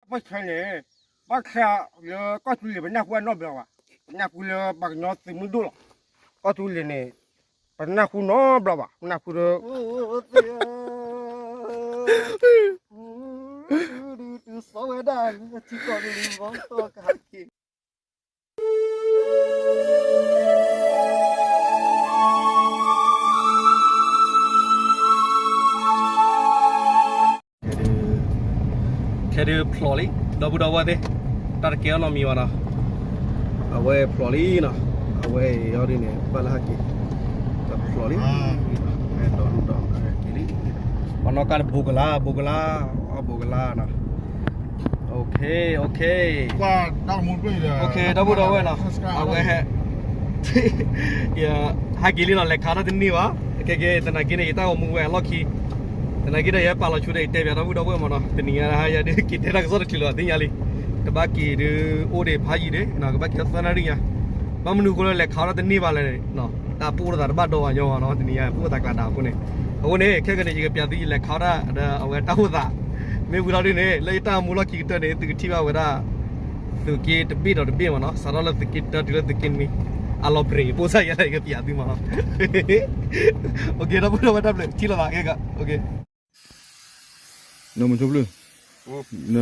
ဘၣ်ဆၣ်န့ၣ် ဘၣ်ဆၣ်လၢကီၢ်သူလ့ၤ ပနၢ်ဟူအနီတဘျီဘၣ်, ပနၢ်ဟူလၢပှၤကညီသုးမုၢ်ဒိၣ်လီၤ. ကီၢ်သူလ့ၤန့ၣ် ပနၢ်ဟူနီတဘျီဘၣ်, ပနၢ်ဟူဒီး စီၤဝဲဒၣ် ထံကီၢ်လံ ဘီတီကဟးက့ၤ ခဲဒုးဖျိးလံ ဒီပုၢ်ဒီဝဲၢ်သ့ၣ်, တၢ်တကဲအီၤနီတမံၤဘၣ်နီၤ, အဝဲဖျိးလံနီၤ, အဝဲအံၤအီၤဒ်န့ၣ် ဘၣ်လၢဟဲက့ၤ, တဖျိးလံ, ဒီဒူၣ်ဒီးက့ၤလံ, ပှၤနီၣ်ကါတဘိကလါ ဘိကလါ, အဘိကလါနီၤ, အိၣ်ခ့ အိၣ်ခ့, ဒီပုၢ်ဒီဝဲၢ်နီၤ, အဝဲ ဟဲက့ၤလံနီၤ, လဲၤခးတၢ်တန့ၢ်ဘၣ်, ခဲက့ၤ သနာ်က့န့ၣ် ယတၢ်ဂီၤမူဝဲအလီၢ်ခံ, သနာ်က့ဒီး ယဟဲပာ်လီၤဆိဒီး ယတဲပၠးဒီပုၢ်ဒီဝဲၢ်မးနီၤ, တနံၤညါ ယၤဒုးက့ၤတဲတၢ်ကစီၣ်တချုးလီၤ သ့ၣ်ညါလံ, ကဘၣ်က့ၤဒုးအိၣ်ဒံးဖးယံၤဒံး, ကဘၣ်က့ၤထီၣ်သၢနၣ်ရံၣ်ညါ, ဘၣ်မနုၤအဃိလၢလဲၤခးတၢ်တန့ၢ်ဘၣ်လဲၣ်, တၢ်ပအိၣ်တသးတဘၣ်ဒီးဘၣ်ညီဘၣ်နီၤ, တနံၤညါ ပအိၣ်သးကျးဒၣ်အဃိန့ၣ်, အဃိန့ၣ် ခဲကနံၣ် ယကပၠးသု ယလဲၤခးတၢ်ဒီးအဝဲတၢ်အိၣ်သး, မ့ၢ်ဝံၤလီၤဒ်န့ၣ် လၢယတၢ်မူလီၢ်ခံကတၢၢ်န့ၣ် သုကထံၣ်ဘၣ်ဝဲဒၣ် သုးက့တဘ့ၣ်ဒီးတဘ့ၣ်မးနီၤ, စးထီၣ်လၢသုးက့တၢတုၤလၢသုးက့နွံ, အလီၤပြ့း ပိၢ်စၢ်ယဲလၢယကပၠးသုမးနီၤ, ဒီပုၢ်ဒီဝဲၢ်တၢ်ဘျုး ထံၣ်လိာ်သးကဲကီး, နမိၢ်ဆိဖျုၢ်, န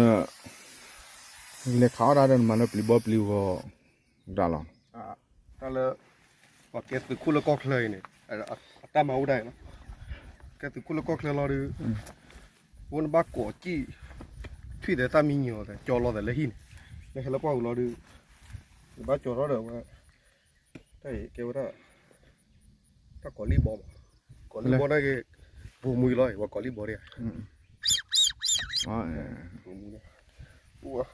လဲၤခးအီၣ်တၢ်ဒီးနမၤလၢပျံၤဘီပျံၤဂီၤဒၣ်လီၤ, တၢ်လၢ ပှၤကဲသုးခိၣ်လၢကီၢ်ချၢအံၤန့ၣ် အတၢ်မၤအိၣ်ဒၣ်အံၤလီၤ, ကဲသုးခိၣ်လၢကီၢ်ချၢလီၤဒီး အဃိနဘၣ်ကိးစံၣ် ထွံၣ်သဲးသၣ်မံညီၤသဲး ကၠီလီၤသဲးလၢဟံၣ်န့ၣ်, နဟဲလၢပှၢ်ပူၤလီၤဒီး နဘၣ်ကၠီထီၣ်ဒီးဝဲ တၢ်အံၤကဲဝဲဒၣ် တၢ်ကိးလံၢ်ဘီမး, ကိးလံၢ်ဘီန့ၣ်က့ၤ ပိာ်မုၣ်လီၤ, ပှၤကိးလံၢ်ဘီဒၣ်, ပိာ်မုၣ်,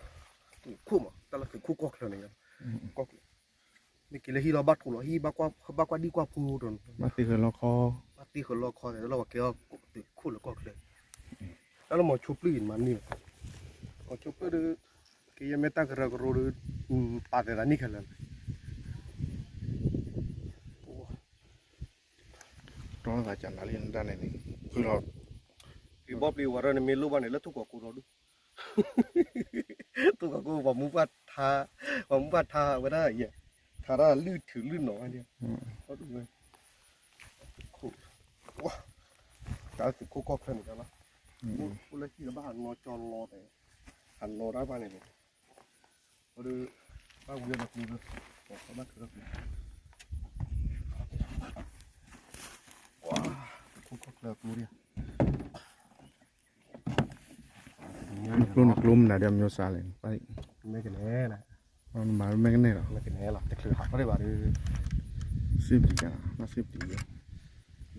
သုးခိၣ်မး တၢ်လၢသုးခိၣ်ကီၢ်ချၢန့ၣ်, ကီၢ်ချၢ မ့ၢ်က့ၤလၢဟံၣ်လီၤ ဘၣ်ထိးလီၤဟံၣ် ဘၣ်ကွၢ်ဒံၣ်ကွၢ်ဖိတနီၤ, ဘၣ်သ့ဃၢၤလီခီ, ဘၣ်သ့ဃၢၤလီခီသဲးလၢပှၤကဲသုးခိၣ်လၢကီၢ်ချၢ, တၢ်လၢမိၢ်ဆိဖျုၢ်အံၤမၤန့ၢ်, မိၢ်ဆိဖျုၢ်ဒီး ကယဲၢ်မ့ၢ်တၢ်ကရၢကရိဒီး ပာ်သဲးသးန့ၢ်ခဲလၢာ်, တီသးကနၤလံနတၢ်န့ၣ်န့ၣ်, ဖုလီၤ, ပျံၤဘီပျံၤဝဲဒီး နမ့ၢ်လိၣ်ဘၣ်န့ၣ် လၢထူၣ်ကီၢ်ကိးထီၣ်ဒူၣ် ထူၣ်ကီၢ်ကိး ပှၤမူပှၢ်ထါ, ပှၤမူပှၢ်ထါဝဲဒၣ်ယဲ, ထါတၢ်လုၢ်ထုးလုၢ်နီၤဝဲဒၣ်, တၢ်သုးခိၣ်ကီၢ်ချၢန့ၣ်လီၤ, အိၣ်လၢဟံၣ်လၢဘၣ်ဟးနီၢ်ကၠီလီၤသဲး, ဟးနီၢ်တၢ်ဘၣ်န့ၣ်န့ၣ်, အဒီး ဘၣ်ဝံၤဒီးကျိဒီး, ဘၣ်ထုးထီၣ်ကျိ, ပှၤ, သုးခိၣ်ကီၢ်ချၢကျိဒၣ် နကျိနကျိမနုၤဒီး မျိုးစားလဲၣ်, မ့ၢ်ကနဲ, မၤမ့ၢ်ကနဲလီၤ, မ့ၢ်ကနဲလီၤ တချုးဟးထီၣ်ဒံးဘၣ်ဒီး, စ့ပတံၢ်ကဲလီၤ ဘၣ်စ့ပတံၢ်ကဲ, ဟးထီၣ်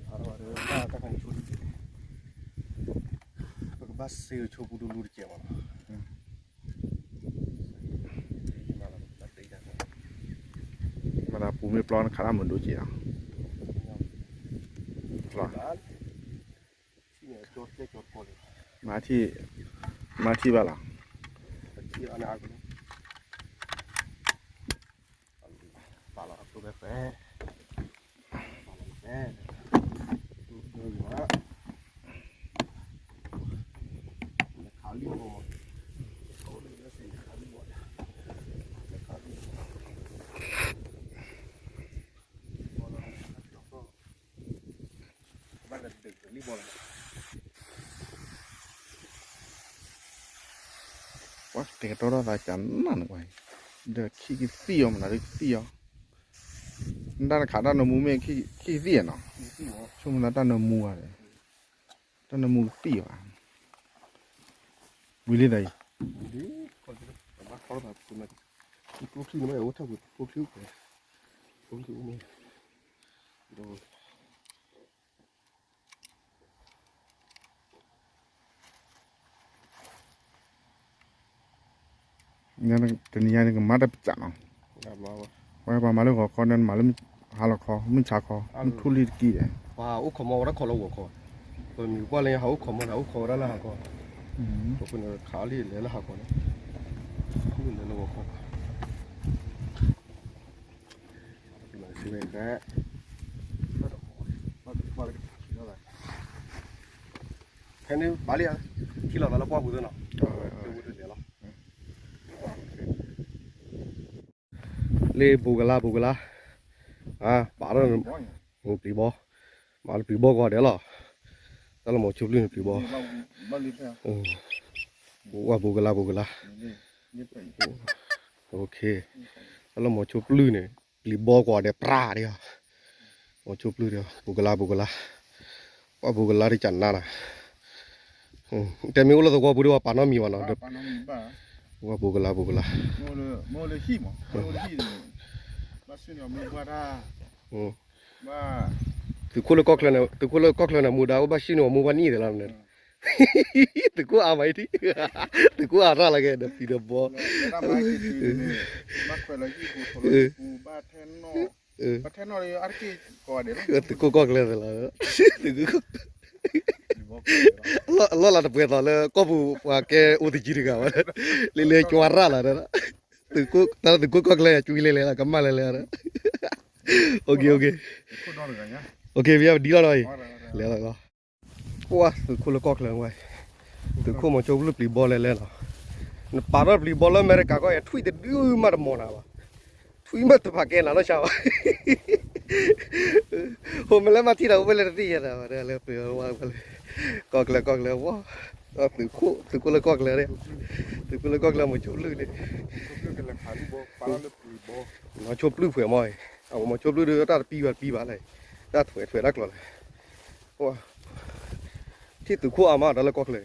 ဘၣ်ဒီး ဘၣ်တၢ်ခါန့ၣ်ဆိဒံး, ပကဘၣ်စ့ဆိပူတလူတကဲးဘၣ်လီၤ, မၤသးပူၤမ့ၢ်ပျီနခးတၢ်မုာ်ဒိၣ်ကဲးလီၤ, မၤထံၣ်, မၤထံၣ်ဘၣ်လီၤ, ပာ်လီၤအကျိဖဲဖဲ, ပာ်လီၤဖဲ, ခးလံၢ်ဘီမး, ခးလံၢ်ဘီ, ဘၣ်လၢဒုးလံၢ်ဘီလီၤ, ပှၤတဲကတီၢ်ထီၣ်သးကနၣ်န့ၣ်ဝဲ, ဒီးခံကသံၣ်အီၤမနုၤဒီးကသံၣ်အီၤ, တၢ်တခးတၢ်နၢမူမ့ၢ်ခံကသံၣ်နီၤ, ဆိကမိၣ်သးတၢ်နၢမူဧါ, တၢ်နၢမူကသံၣ်အီၤဘၣ်, ဝံၤလံသးအံၤ, ကျိချံန့ၣ်အိၣ်ထီၣ်ပူၤ, ကျိချံအိၣ်မ့ၢ် တနံၤညါန့ၣ် ကမၤတၢ်ပစးနီၤ, ဝဲပှၤမၤလၢဂီၤခီန့ၣ် မၤလၢဟါလီၤခီ မုၢ်ဆါခီ မုၢ်ထူၣ်လံတက့ၢ်ဒီး, ပှၤအိၣ်ခိးမီၤဝဲဒၣ်ခိးလၢဂီၤခီ, ပမံၤပှၢ်လၢညါဟးအိၣ်ခိးမီၤန့ၣ် အိၣ်ခိးဝဲဒၣ်လၢဟါခီ, ပကခးလံလဲၤလၢဟါခီန့ၣ်, လၢဂီၤခီ ဖဲန့ၣ်ဘၣ်လံဧါ, ထံၣ်လိာ်သးလၢပှၢ်ပူၤသ့နီၤ, တဝဲတလဲၤလီၤ, လၢဘိးကလါဘိးကလါ, ပာ်ထီၣ်ပျံၤဘီ, မၤပျံၤဘီကွၢ်ဒဲးလီၤ, တၢ်လၢမိၤဆိပျုၢ်န့ၣ်ပျံၤဘီ, ဝဲဘိးကလါဘိးကလါ, တၢ်လၢမိၤဆိပျုၢ်န့ၣ် ပျံၤဘီကွၢ်ဒဲးပြးဒဲး, မိၤဆိပျုၢ်ဒဲး ဘိးကလါဘိးကလါ, ပှၤဘိးကလါတကနါနီၤ, တဲမ့ၢ်အိၣ်လၢသဝီပူၤဒီးပှၤပာ်နီတမံၤဘၣ်နီၤ, ဝဲဘိးကလါဘိးကလါ သုးခိၣ်လၢကီၢ်ချၢန့ၣ် သုးခိၣ်လၢကီၢ်ချၢန့ၣ် မူဒါအိၣ်ဘၣ်ဆံးန့ၢ်အီၤမူဘၣ်နံၣ်သ့လီၤန့ၣ်, သုးခိၣ်အါမးအံၤထံၣ်, သုးခိၣ်အါထီၣ်လၢကဲဒီးပျံၤဒီးဘီ, သုးခိၣ်ကီၢ်ချၢသ့လီၤ, သုးခိၣ် အလီၢ်လၤတပှဲၤသိးလၢကီၢ်ပူၤပှၤကဲအိၣ်တယံၤတဂၤဘၣ်, လဲၤလဲၤကွၢ်ရၣ်လီၤ, တၢ်သုးခိၣ်ကီၢ်ချၢ ကွံလဲၤလဲၤလီၤ ကမၣ်လဲၤလဲၤ, ပယီၤပဒံလီၤနီၤအံၤ, လဲၤလီၤလီၤ, ပှၤသုးခိၣ်လၢကီၢ်ချၢဝဲ, သုးခိၣ်မိၤဆိပျုၢ်ပျံၤဘီလဲၤလဲၤနီၤ, နပာ်ထီၣ်ပျံၤဘီလၢအမဲရကၤကီၢ်အံၤ ထွံၣ်တဒုမးတမီၤနၤဘၣ်, ထွံၣ်မးတဖးကဲနၤနီၢ်ဆါဘၣ် ဟိမ့ၢ်လၢမၤထံၣ်ဒီးအိၣ်ဖဲလဲၣ်တသ့ၣ်ညါဒီး ဝဲဒၣ်လၢပျံၤဝဲလၢ ကီၢ်ချၢကီၢ်ချၢဝဲ, သုးခိၣ် သုးခိၣ်လၢကီၢ်ချၢ, သုးခိၣ်လၢကီၢ်ချၢမိၤဆိပျုၢ်န့ၣ်, မိၤဆိပျုၢ်ဖှဲးမီၢ်အံၤ, အမိၤဆိပျုၢ်ဒီးတၢ်တပံဘၣ်တပံဘၣ်လဲၣ်, တၢ်ထွဲထွဲတၢ်ကျိၤလဲၣ် ထံၣ်သုးခိၣ်အါမးတၢ်လၢကီၢ်ချၢ,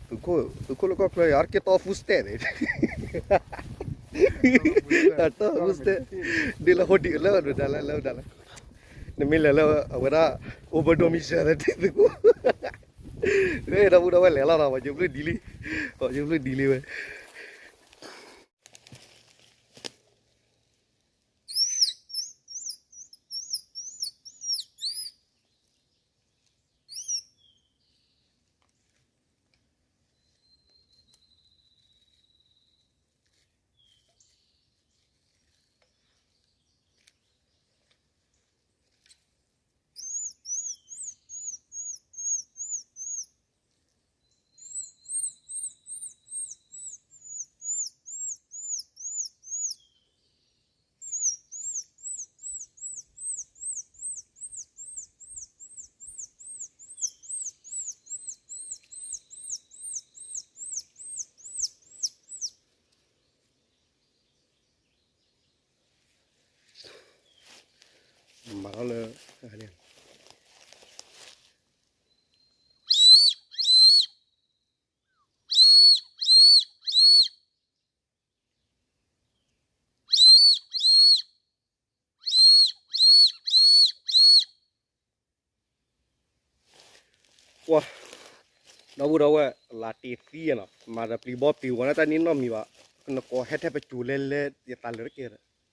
သုးခိၣ်လၢကီၢ်ချၢ အါတက့ၢ်တီ food stamp န့ၣ်, တီ food stamp, ဒ်လၢဟိဒံးလၢဒၣ်လဲၣ်လၢဒၣ်လဲၣ်, နမ့ၢ်လဲၤလၢအဝဲဒၣ် overdose မံၤစၢၤသ့ၣ်သုးခိၣ်, ဒီပုၢ်ဒီဝဲၢ်လဲၤလီၤဒီး ပှၤကၠိပျုၢ်ဒ်လံ, ပှၤကၠိပျုၢ်ဒ်လံဝဲ မၤထီၣ်လၢ ပှၤ ဒီပုၢ်ဒီဝဲၢ် လၢတ့သံနီၤ မၤဒီးပျံၤဘီပျံၤဝီၤန့ၣ် တၢ်န့ၣ်နီတမံၤဘၣ်, နကိးဟဲထဲပစိၤလဲလဲ ယသးလၢတကဲဒီး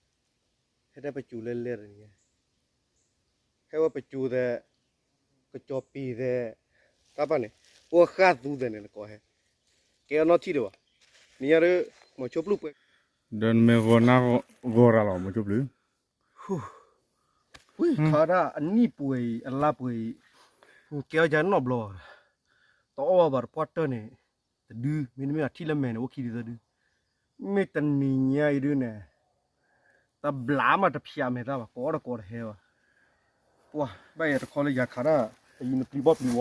ဟဲထဲပစိၤလဲလဲဒီး ဟဲဝဲပစိၤသဲး ကစီၤပ့ၤသဲး တၢ်ပၢ်န့ၣ် အိၣ်ဃၣ်သူသဲးန့ၣ် နကိးဟဲ ကဲအနီၢ်ထံၣ်ဒံးဘၣ်, နံၤညါဒ် မိၤဆိပျုၢ်ပှဲၤ ဒီးနမ့ၢ်ဂီၤနၢ်ဂီၤရၤလီၤ မိၤဆိပျုၢ် ခါဒၣ်အနံၣ်ပှဲၤအံၤ အလါပှဲၤအံၤ ကဲအီၣ်ယၤနီတဘျီဘၣ်, တအီၣ်ဘၣ်ဘၣ်တပှၢ်တၢၢ်န့ၣ် တဒု မ့တမ့ၢ်အထံၣ်လၢမဲာ်န့ၣ် အိၣ်ခံဒုသၢဒု, မ့ၢ်တနံၤညါအံၤဒ်န့ၣ် တဘျးမးတဖျးမဲာ်တၢ်ဘၣ်, ကိးဒီးကိးတဟဲဘၣ်, ပှၤ ဘၣ်ယဲတခီလၢယၤခးဒၣ် အံၤနပျံၤဘီပျံၤဝီၤ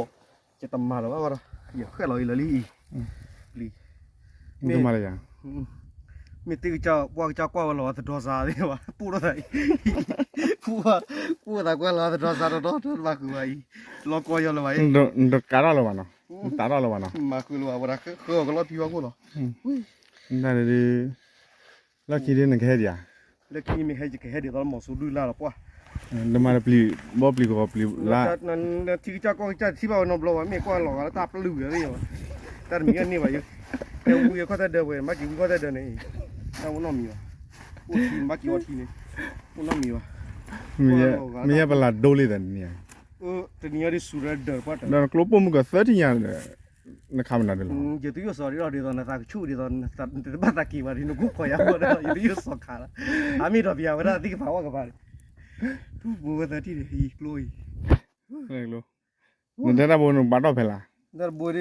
ယတမၤလၢၤဘၣ်ဘၣ်ဒီး ယဃဲၣ်လီၤအံၤလၢလံအံၤ, ပျံၤ မ့ၢ် မ့ၢ်သ့ၣ်ကစၢ်ပှၢ်ကစၢ်ကွၢ်ဝဲလီၤသဒီစါသ့ၣ်ဘၣ် ပူၣ်ထီၣ်သးအံၤ, ပူၣ်ထီၣ်သးကွၢ်လီၤသဒီစါဒီး တမၤဃုာ်ဘၣ်အံၤ, လီၤကီယီၤလၢၤဘၣ်အံၤ, နတကးထီၣ်လၢၤဘၣ်နီၤ, နတးထီၣ်လၢၤဘၣ်နီၤ, မၤဃုာ်လၢၤဘၣ်ဝဲဒၣ်ဃၢဃၢအီၤကလီၢ်ဖံဝါခိၣ်လီၤ, ဒ် လၢခံဒ်နကဟဲဒံးဧါ, လၢခံမ့ၢ်ဟဲယကဟဲဒ်သိးလၢမိၤဆိဒုၣ်လၢ်လီၤပှၢ်, နမၤတပျံၤဘီပျံၤဂီၤပျံၤလၢ် ထံကစၢ်ကီၢ်ကစၢ်ထံၣ်ဘၣ်ဝဲနီတဘျီဘၣ်, မ့ၢ်ကွၢ်လီၤဂာ်လၢတၢ်ပျုၢ်ဝဲသ့ၣ်ဘၣ်, တၢ်တမံၤအန့ၢ်ဘၣ်ယိ, တဲဝံၤအခီၣ်တၢ်ဒၢဝဲ မၤက့ၤဝံအခီၣ်တၢ်ဒၢန့ၣ်, တၢ်အိၣ်နီတမံၤဘၣ်, အိၣ်ထံမၤက့ၤအီထံန့ၣ်, အိၣ်နီတမံၤဘၣ်, မ့ၢ်ယဲပလၤဒိလံသးန့ၣ်, တနံၤအံၤဒ်စူၤရၢဒၢးပှၢ်တၢ်, ဒီးနကျိပိာ်မုၣ်ကသၢထံၣ်ညါ နခးမနုၤဒ်လီၤ, ယသုယိၣ်စီၤဒ်ဒီးဒ်သိးနသးကဆူၣ်ဒ်သိး နတဘၣ်သးက့ၤဘၣ်ဒ်နကူၣ်ခီယါဘၣ်ဒီး ယသုယိၣ်စီၤခးလီၤ, အမ့ၢ်ဒီးပယၤဝဲဒၣ်သ့ၣ်ကဖးဝဲကဖးန့ၣ်, ထူပူၤဝဲသၢထံၣ်န့ၣ် ယကျိအံၤ, နတဲတၢ်ဘိနပာ်ထီၣ်ဖဲလဲၣ်, တၢ်တဘိဒ်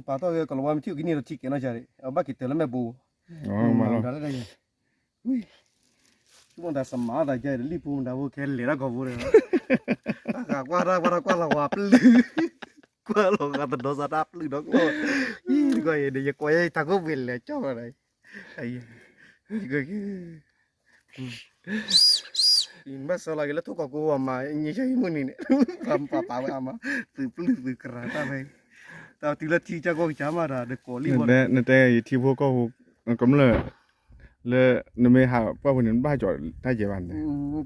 ပာ်ထီၣ်ကဲကလီၤဝါမ့ၢ်ထံၣ်ကနံၣ်ဒီးထံၣ်ကဲနီၢ်ကါဒံး အဘၣ်က့ၤတၢၤလၢမဲာ်ဘိ, မၤတၢ်လၢတၢ်ယဲ, ဆိကမိၣ်တၢ်စမၤသးယါအံၤ တလံၣ်ပူၤမတၤဖိခဲလဲၤတၢ်ကီၢ်ဖိဒီး တၢ်ဃးကွၢ်တၢ်ကွၢ်တၢ်ကွၢ်လီၤဝါပျုၢ် ကွၢ်လီၤဃာ်တဒီစးတၢ်ပျုၢ်ဒီးကျီၢ် အံၤတကီၢ်အံၤဒီး ယကွၢ်ယဲတၢ်ကိၢ်ပှ့ၤလဲၤကၠီၣ်ဝဲဒီး ယကွၢ်က့ၤ ဘၣ်ဆၢလီၤက့ၤလၢထိၣ်ကီၢ်ကိးဝဲမး ညါယဲမုၢ်နံၤန့ၣ် ပှၤပာ်ပာ်ဝဲအါမး သုးပျုၢ်သုးကရၤတၢ်ဖဲ တၢ်တုၤလၢထံကစၢ်ကီၢ်ကစၢ်မးဒီး တကိးလံဝဲ နတဲယထံဖိကီၢ်ဖိ ကမျၢၢ် လၢ နမ့ၢ်ဟးပှၢ်ပူၤန့ၣ် နဘၣ်ကၠီၤတၢ်ယဲဘၣ်န့ၣ်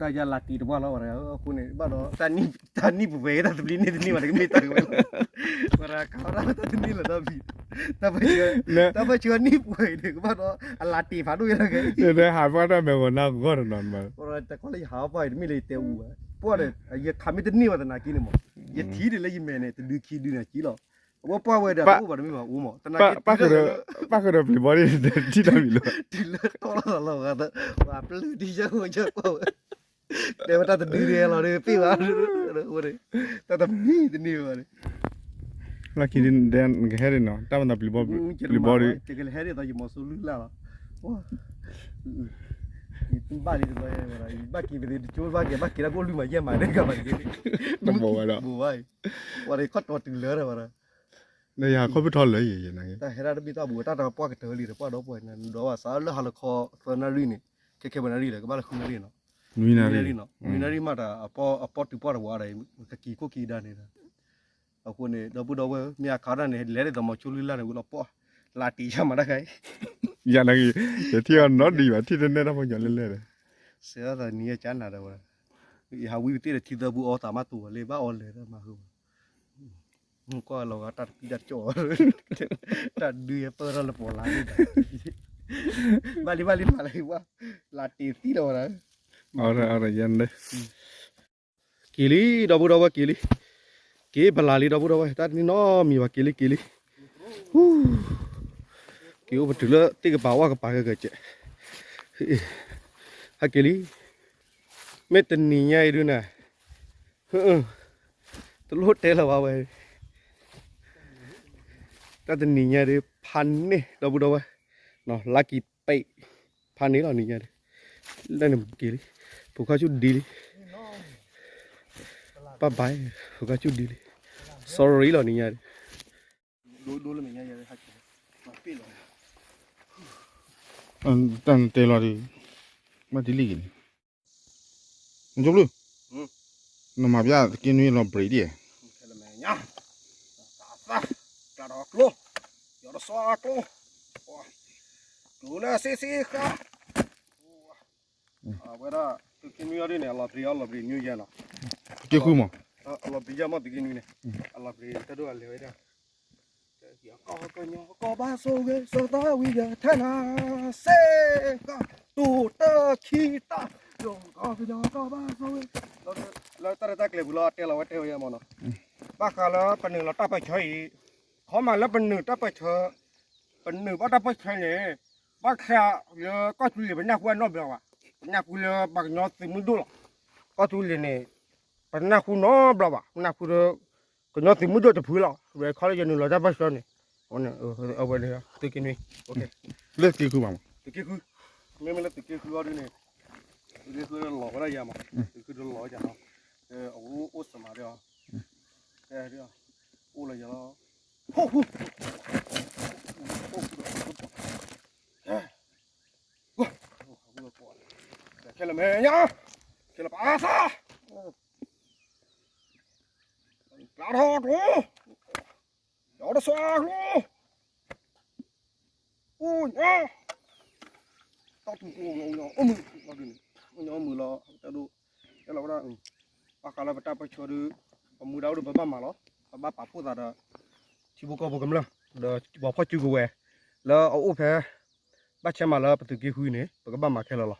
တၢ်ယါလးတံၢ်တပှၢ်လီၤဝဲဒၣ် အဃိန့ၣ် ဘၣ်ဒီး တၢ်နံၣ်ပဝဲ တၢ်သဘျ့န့ၢ်တန့ၢ်ဘၣ် တကမ့ၢ်တၢ်ဝဲလီၤ ဝဲဒၣ်ခးဝဲဒၣ်တၢ်တန့ၢ်လီၤတၢ်ဘံၣ် တၢ်ပၢၢ်ဆၢ တၢ်ပၢၢ်ဆၢနံၣ်ပဝဲအံၤန့ၣ် ကဘၣ်ဒီး အလးတံၢ်ဖးဒိၣ်ဝဲဒၣ်က့ ဟးပှၢ်တၢ်မဲာ်ဂီၤနါဂီၢ်တနီၤမး တၢ်ခီလၢယဟးပှၢ်အံၤ တမ့ၢ်လၢယတဲအူဘၣ် ပှၢ်ဒီး ယခးမ့ၢ်တန့ၢ်ဝဲသနာ်က့န့ၣ်မး ယထံၣ်ဒ်လၢယမဲာ်န့ၣ် တဒုခံဒုန့ၣ်က့လီၤ အဝဲပှၢ်ဝဲဒီး တအိၣ်ဘၣ်တမ့ၢ်ဘၣ်အိၣ်မး သနာ်က့ ပၣ်ဃုာ်ဒီးပျံၤဘီဒ် ထံၣ်တၢ်မံၤလီၤ တုၤလၢတီလီၤသးလီၤဂာ်သး ပှၤပျုၢ်ဒ်ယဲၢ်အိၣ်ယဲၢ်ပှၢ်ဝဲ တဲဝဲတၢ်တဒုဒဲလီၤဒီး ပ့ၢ်ဘၣ် လၢခံဒ်နကဟဲဒ်နီၤ တၢ်မၤသးပျံၤဘီ ပျံၤဘီဒ် ယကလဲၤဟဲဒ်သိးယမီၤစိလုၢ်လၢ်လီၤ ယဘၣ်လံတဘျီ ယဘၣ်က့ၤပသ့တကၠိဘၣ်က့ၤ ဘၣ်က့ၤတၢ်ကိၢ်လွံၢ်မး ယဲၢ်မးဒ်ကဘၣ်တက့ၢ် တဘိဝဲဒီး ပှၤဒီးခီၣ်တီတုၤလၢဒီးဝဲဒီး နယၤခီၣ်ဖ့ၣ်ထီလၢယဲၢ်ယဲၢ်နၤ တၢ်ဟဲဒၣ်တဘ့ၣ်တၢ်ဘူး တၢ်တပှၢ်ကတၢၢ်လံ တပှၢ်ဒီပုၢ်ဝဲၢ်န့ၣ် နဒီးဘၣ်စးလၢဟါလီၤခီသၢနၣ်ရံၣ်န့ၣ် ခဲခဲပှဲၤနၣ်ရံၣ်လၢကဘၣ်လၢဃုနၣ်ရံၣ်နီၤ နွံနၣ်ရံၣ်နီၤ နွံနၣ်ရံၣ်မးတၢ် အပီၢ်တုၤပှၢ်တဝးဒီး ကက့ၤခိၣ်က့ၤဒါန့ၣ်ဒီး အဃိန့ၣ် ဒီပုၢ်ဒီဝဲၢ် မ့ၢ်အခါဒၣ်န့ၣ် လဲၤဒ်သိးမီၤစိလုၢ်လၢ်န့ၣ် ဝံၤလီၤပီၢ် လါတံၢ်ယါမးတၢ်ခါအံၤ ယၤနၤက့ၤ ယထံၣ်အီၤနီတဒံးဘၣ် ထံၣ်တနဲၣ်တၢ်ဖိညီလၢလဲၣ်ဒီး စဲးအသးနံၤယကနၤဒီးဝဲ ယဟးဝံပသ့ၣ်ဒီးထံသၢပူၤအီသးမးတူၢ်ဝဲလၢ ဘၣ်အီလဲၤတၢ်မၤဃုာ် ကွၢ်လီၤဂာ်တၢ်တပံတၢ်ကၠီၣ် တၢ်ဒုးယပၢၢ်ထီၣ်လၢပီၤလါန့ၣ်ဒီး ဘၣ်လံဘၣ်လံဘၣ်လံဘၣ် လါတံၢ်သံလီၤဝဲဒၣ် အရၢအရၢယၤန့ၣ် က့ၤလံ ဒီပုၢ်ဒီဝဲၢ်က့ၤလံ က့ၤပလၤလံ ဒီပုၢ်ဒီဝဲၢ် တၢ်တနံၤနီတမံၤဘၣ် က့ၤလံက့ၤလံ က့ၤအိၣ်ပတုၤလၢသ့ၣ်ကပၤဝၣ်ကပၤဂဲၤဂဲၤကဲး ဟဲက့ၤလံ မ့ၢ်တနံၤညါအံၤဒုန့ၣ် တလိၣ်တဲလၢၤဘၣ်ဝဲ တၢ်တနံၤညါဒု ဖးန့ၢ် ဒီပုၢ်ဒီဝဲၢ် လါကံၤပဲး ဖးန့ၢ်လီၤနံၤညါဒု လၢန့ၣ်က့ၤလံ ဖိခွါဆူၣ်ဒံလံ ဘၣ်ဘၣ် ဖိခွါဆူၣ်ဒံလံ sorry လီၤနံၤညါဒု တၢ်နတဲလီၤဒု ဘၣ်တလံၣ်က့ၤန့ၣ် နကဘျုး နမၤပျၢ်သုးက့နွံလီၤ break ဒံး ကျါဒီးကျိ ယီၤတစီကျိ ကျိလၢစ့စ့ဃါ အဝဲဒၣ် သုးက့နွံအီၤဒ်န့ၣ် အလီၤ break အလီၤ break နွံယဲၢ်နီၤ က့ဃုမး အလီၤ break ယဲၢ်မး သုးက့နွံန့ၣ် အလီၤ break တၢ်ဒိၣ်အလဲၤဝဲဒၣ် ကီၢ်ကညီကီၢ်ဘၣ်ဆိၣ်ဂ့ၤ စီၤသးဝံယထၢနၤ စ့ၢ်ကီး တူၢ်တၢ်ခံတၢ် ကီၢ်ကညီကီၢ်ဘၣ်ဆိၣ်ဂ့ၤ လၢတၢ်ရဲၣ်တၢ်ကျဲၤပူၤလီၤ တဲလီၤဝဲတဲဝဲယဲၢ်မးနီၤ ဘၣ်ဃးလၢပနုာ်လီၤတၢ်ပၢၢ်ဆၢအံၤ ခီမးလၢပနုာ်တၢ်ပၢၢ်ဆၢ ပနုာ်ဘၣ်တၢ်ပၢၢ်ဆၢန့ၣ် ဘၣ်ဆၣ်လၢကီၢ်သူလ့ၤပနၢ်ဟူအနီတဘျီဘၣ် ပနၢ်ဟူလၢပှၤကညီသုးမုၢ်ဒိၣ်လီၤ ကီၢ်သူလ့ၤန့ၣ် ပနၢ်ဟူနီတဘျီဘၣ် ပနၢ်ဟူလၢ ကညီသုးမုၢ်ဒိၣ်တဖုလီၤ ဝဲခီလၢယနုာ်လီၤတၢ်ပၢၢ်ဆၢန့ၣ် အဝဲန့ၣ်သုးက့နွံ လၢသုးက့ဃုဘၣ်မး သုးက့ဃု မ့မ့ၢ်လၢသုးက့ဃုအီၤဒ်န့ၣ် သုးက့ဃုလီၤဝဲဒၣ်ယၤမး သုးက့ဃုလီၤဝဲဒၣ်နီၤ အအိၣ်အိၣ်စမးဒီး အိၣ်လီၤယၤလီၤ ဟိၣ်ဟူ ခဲလၢာ်မဲာ်ညါ ခဲလၢာ်ပာ်သး ကျါထီၣ်ကျိ ယီၤတစီကျိ အိၣ်ညါ တၢ်ထူၣ်ကျိ အိၣ်မုာ်လီၤဒ်န့ၣ် အိၣ်ညါအိၣ်မုာ်လီၤ တၢ်ဒိၣ် တဲလီၤဝဲဒၣ် ဘၣ်ဃးလၢပတၢ်ပၢၢ်ဆၢဒု ပမူဒါအိၣ်ဒီးပဘၣ်မၤလီၤ ပဘၣ်ပာ်ဖှိၣ်သးဒီး ထံဖိကီၢ်ဖိကမျၢၢ် ဒီးပှၤဖီၣ်စုကဝဲၤ လၢအအိၣ်ဖဲ ဘၣ်ဆဲးမးလၢပသုးက့ဃုန့ၣ် ပကဘၣ်မၤခဲလၢာ်လီၤ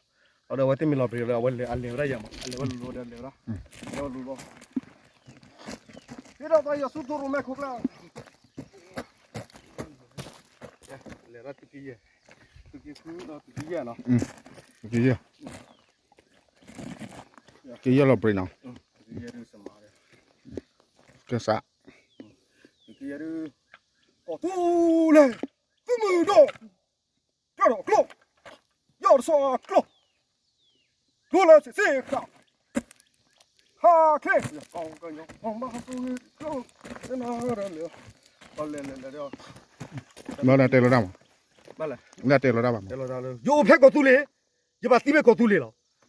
လီၤဒီးအဝဲသ့ၣ်မ့ၢ်လီၤပျံၤလီၤဒီး အဝဲလဲၤအလဲၤဝဲဒၣ်ယၤမး အလဲၤဝဲလိၤလိၤဒီးအလဲၤဝဲဒၣ် လဲၤဝဲလိၤလိၤ ဟ့ၣ်ဒီးသးယီၤဆူသိရိၤမဲာ်ခိၣ်ကျါ လဲၤဒၣ်သုးက့ယဲၢ် သုးက့ဃုဒီးသုးက့ယဲၢ်နီၤ သုးက့ယဲၢ် က့ယဲၢ်လီၤပျံၤနီၤ ကစး သုးက့ယဲၢ်ဒု ကီၢ်သူလ့ၤ သုးမုၢ်ဒိၣ် ကျီၢ်ဒီးကျိ ယီၤတစီကျိ တိၢ်လၢစ့ၢ်စ့ၢ်ဃာ် ဟးချ့ ကညီ ဘၣ်ဟးသူ ကျိ နလဲလဲလဲလဲ နတဲလီၤတၢ်မး နတဲလီၤတၢ်ဘၣ်မး ယအိၣ်ဖဲကီၢ်သူလ့ၤ ယဘၣ်သံဖဲကီၢ်သူလ့ၤလီၤ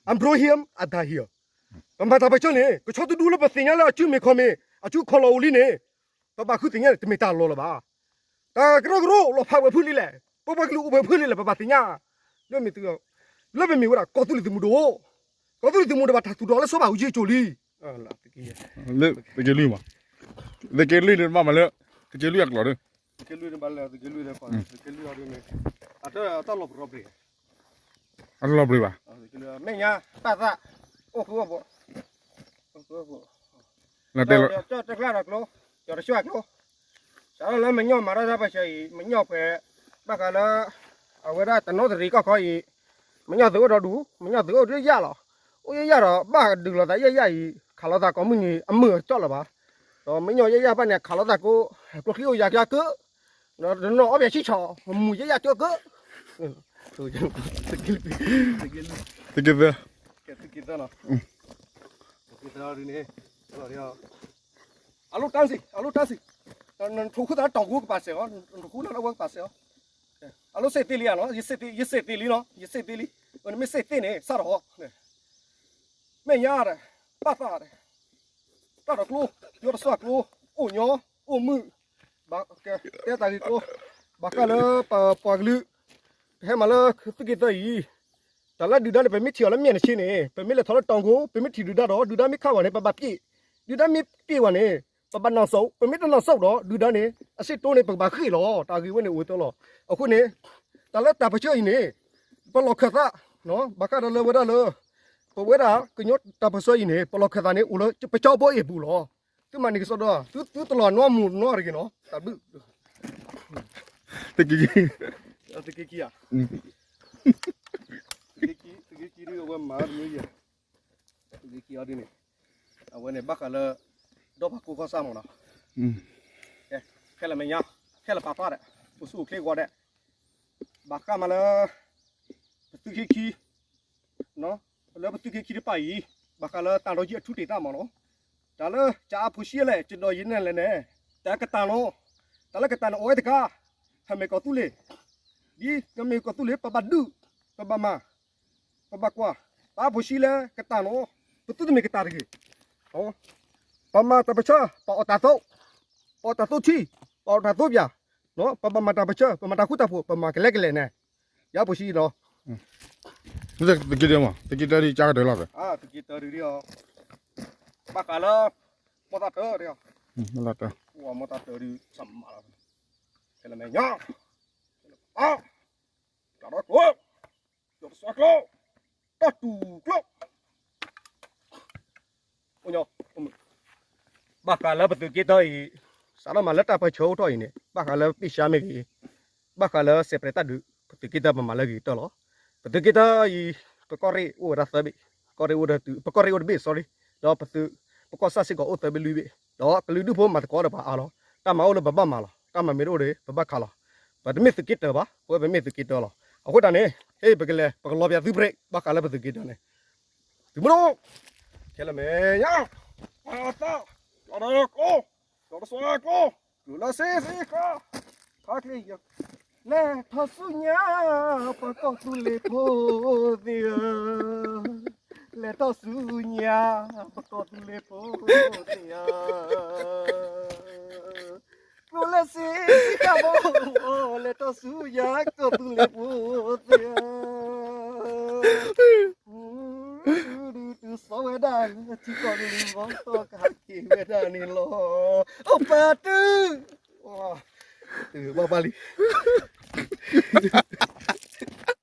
I'm brought here, I die here ပမၤတၢ်ပၢဆှၢန့ၣ် ကဆီတဒူလၢပသ့ၣ်ညါလၢအစုမ့ၢ်ခီမ့ၢ် အစုခီၣ်လီၤအိၣ်လံန့ၣ် ပဘၣ်ဃုသ့ၣ်ညါန့ၣ် တမ့ၢ်တၢ်လီၤလၢၤဘၣ် တၢ်ကရၢကရိလီၤဖးဝဲဖုလံလဲၣ် ပပှၤကလုာ်အိၣ်ဝဲဖုလံလဲၣ် ပဘၣ်သ့ၣ်ညါ လၢမ့ၢ်တုၤ လၢပမ့ၢ်ဝဲဒၣ်ကီၢ်သူလ့ၤသုးမုၢ်ဒိၣ် ကီၢ်သူလ့ၤသုးမုၢ်ဒိၣ်ဘၣ်တၢ်သူၣ်ထီၣ်လၢစီၤဘၣ်အူကၠံကၠိလံ သုးက့လွံၢ်မး သုးက့လွံၢ်န့ၣ်ဘၣ်မးလၢ သုးက့လွံၢ်အကျိာ်ဒီး သုးက့လွံၢ်န့ၣ်ဘၣ်လၢသုးက့လွံၢ်ဒီး သုးက့လွံၢ်အီၤဒ်န့ၣ် အတၢ်လီၤပရီပရံၤ အတၢ်လီၤပရီဘၣ် မဲာ်ညါ ပၢ်သၣ် အိၣ်ဃုအီၣ်ဘိ အိၣ်ဃုအီၣ်ဘိ တကျါဒီးကျိ ကၠီတဆှၢကျိ စးထီၣ်လၢမညီမၤထီၣ်တၢ်ပၢဆှၢအံၤ မညီခွဲး ဘၣ်ဃးလၢ အဝဲဒၣ်တနီသရံၣ်ကီၢ်ခီအံၤ မညီသုးအိၣ်ဒီဒူၣ် မညီသုးအိၣ်ဒ်ယၢ်လီၤ အိၣ်ယၢ်ယၢ်ဒီး ဘၣ်ဒုးလိာ်သးယၢ်ယၢ်အံၤ ခးလိာ်သးကိးမုၢ်နံၤအမုာ်အကၠီလၢၤဘၣ် ဒီးမညီယၢ်ယၢ်ဘၣ်န့ၣ် ခးလိာ်သးကိး ကျိချံအိၣ်ယၤကၢကၢ တနီၤအီၣ်ဘၣ်ဆံၣ်ဆီၣ် မူယၢ်ယၢ်ကၢကၢ သုးက့သၢ သုးက့သၢနီၤ သုးက့သၢဒ်န့ၣ် အလိၣ်တၢ်စံး အလိၣ်တၢ်စံး နထိၣ်ဃုသးလၢတီၢ်ကူကပာ်စဲးအီၤ နထိၣ်ဃုသးလၢဝဲကပာ်စဲးအီၤ အလိၣ်စ့ၢ်သ့လံဧါနီၤ ယစ့ၢ်သ့လံနီၤ ယစ့ၢ်သ့လံ နမ့ၢ်စ့ၢ်သ့န့ၣ် စးထီၣ် မဲာ်ညါဒီး ပၢ်သၣ်ဒီး တၢ်ဒီးကျိ ယီတစွၢ်ကျိ အိၣ်ညီ အိၣ်မုာ် ဘၣ်ကတဲတၢ်ဂ့ၢ်ကျိ ဘၣ်ဃးလၢပပှၤကလုာ် ပဟဲမၤလၢသုးက့သၢအံၤ တၢ်လၢဒုၣ်ဒါန့ၣ် ပမ့ၢ်ထံၣ်အီၤလၢမျက်နှာချင်းန့ၣ် ပမ့ၢ်လဲၤထီၣ်လၢတီၢ်ကူ ပမ့ၢ်ထံၣ်ဒုၣ်ဒါဒီး ဒုၣ်ဒါမ့ၢ်ခးဝဲန့ၣ် ပဘၣ်ပျ့ၢ် ဒုၣ်ဒါမ့ၢ်ပျ့ၢ်ဝဲန့ၣ် ပဘၣ်နၢ်စိး ပမ့ၢ်တနၢ်စိးဒီး ဒုၣ်ဒါန့ၣ် အစ့ၣ်တိန့ၣ် ပကဘၣ်ဃ့ၢ်လီၤ တၢ်ဂ့ၢ်ဝဲန့ၣ်အိၣ်ဝဲသၢလီၤ အဃိန့ၣ် တၢ်လၢတၢ်ပၢဆှၢအံၤန့ၣ် ပလီၢ်ခၢၣ်သး ဘၣ်ဃးဒီးလၢဝဲဒၣ်လၢ ပဝဲဒၣ်ကညီတၢ်ပၢဆှၢအံၤန့ၣ် ပလီၢ်ခၢၣ်သးန့ၣ် အိၣ်လၢပကၠီဘီအ့ၣ်ပူၤလီၤ သုမၤန့ၢ်ကစီဒီ သုသုတလီၤနီမူနီတဂ့ၤနီၤ တၢ်ဘျုး သုးက့ သုးက့ခံဧါ သုးက့ခံ သုးက့ခံဒ်အဝဲမၤတမံၤယဲ သုးက့ခံအီၤဒ်န့ၣ် အဝဲန့ၣ်ဘၣ်ဃးလၢ ဒီးပှၤကိးကီၢ်ဆၣ်မးနီၤ ခဲလၢာ်မဲာ်ညါ ခဲလၢာ်ပာ်ဖျါဒီး အိၣ်ဆူၣ်အိၣ်ချ့ဂီၤဒီး ဘၣ်ဃးမးလၢ ပသုးက့ခံ လၢပသုးက့ခံတဖၣ်အံၤ ဘၣ်ဃးလၢတၢ်ဒီးယံၤအထူတ့ၢ်တၢ်မးနီၤ တၢ်လၢကၠၣ်အါဖိဆံးလဲၣ် ကဒီးယံၤနဲၣ်လဲၣ်န့ၣ် တၢ်ကတၢၢ်နီၤ တၢ်လၢကတၢၢ်န့ၣ်အိၣ်ဝဲတခါ ဟဲမ့ၢ်ကီၢ်သူလ့ၤ ဒ်ကမ့ၢ်ကီၢ်သူလ့ၤ ပဘၣ်ဒုး ပဘၣ်မၤ ပဘၣ်ကွၢ် တၢ်ဖိဆံးလၢကတၢၢ်နီၤ ပသုတမ့ၢ်ကတၢၢ်တဂ့ၤ ပမၤတၢ်ပၢဆှၢ ပအီၣ်တၢ်သိ ပအီၣ်တၢ်သိထံ ပအီၣ်တၢ်သိပၠး ပဘၣ်မၤတၢ်ပၢဆှၢ ပမၤတၢ်ဃူတၢ်ဖိး ပမၤကလဲကလဲန့ၣ် ယၤဖိဆံးနီၤ သုးက့တၢ်မး သုးက့တၢ်ဒ်ကါကတၢၢ်လီၤ သုးက့တၢ်ဒ် ဘၣ်ဃးလၢ မီၢ်သၣ်တၢၢ်ဒ် မီၢ်သၣ်တၢၢ် မီၢ်သၣ်တၢၢ်ဒ် ဆၢမးလီၤ ခဲလၢာ်မဲာ်ညါ တၢ်ဒီးကျိ ယီတစွၢ်ကျိ တၢ်တူၢ်ကျိ အိၣ်ညီ ဘၣ်ဃးလၢပသုးက့တၢ်အံၤ စးထီၣ်မးလၢတၢ်ပၢဆှၢအိၣ်ထီၣ်အံၤန့ၣ် ဘၣ်ဃးလၢပ့ၢ်ဆှါမ့ၢ်ဂ့ၤ ဘၣ်ဃးလၢစဲးပြဲးတၢ်ဒုး ပသုးက့တၢ်ပမၤလၢအဂ့ၤကတၢၢ်လီၤ. ပသုးက့တၢ်အံၤ ပကီၢ်ရ့ၣ်အိၣ်ဝဲဒၣ်သၢဘ့ၣ်, ကီၢ်ရ့ၣ်အိၣ်ဒီးသုး ပကီၢ်ရ့ၣ်အိၣ်တဘ့ၣ် sorry ဒီးပသုး ပကီၢ်ဆၣ်စ့ၢ်ကီးအိၣ်သၢဘ့ၣ်လွံၢ်ဘ့ၣ် ဒီးကလုာ်ဒူၣ်ဖိမၤသကိးဒီးပှၤအါလီၤ. တၢ်မၤအိၣ်လၢပဘၣ်မၤလီၤ. တၢ်မၤမ့ၢ်တအိၣ်ဒီး ပဘၣ်ခးလီၤ. ပတမ့ၢ်သုးက့တၢဘၣ်, ပဝဲပမ့ၢ်သုးက့တၢလီၤ. အဃိတၢ်န့ၣ် ဟ့ၣ် ပကလဲၤ ပကလီၤပၠးသုပြဲး ဘၣ်ဃးလၢပသုးက့တၢန့ၣ် သုးမုၢ်ဒိၣ် ခဲလၢာ်မဲာ်ညါ ပှၤသၣ် ကီၢ်ဒီးကျိ ကီၢ်တစွၢကျိ ကျိလၢစ့စ့ဃါ ခါချ့ယၤ လဲၤထီၣ်ဆူညါ ပှၤကီၢ်သူလ့ၤဖိသ့ၣ်ဧၢ, လဲၤထီၣ်ဆူညါ ပှၤကီၢ်သူလ့ၤဖိသ့ၣ်ဧၢ, ကျိလၢစ့စ့ဃါဘီ လဲၤထီၣ်ဆူညါ ကီၢ်သူလ့ၤဖိသ့ၣ်ဧၢ တုၤတုၤစီၤဝဲဒၣ် ထံကီၢ်လံၤဘီ ကဟးက့ၤဝဲဒၣ်န့ၣ်လီၤ. အိၣ်ပာ်တုၤ ဘၣ်ဘၣ်လံ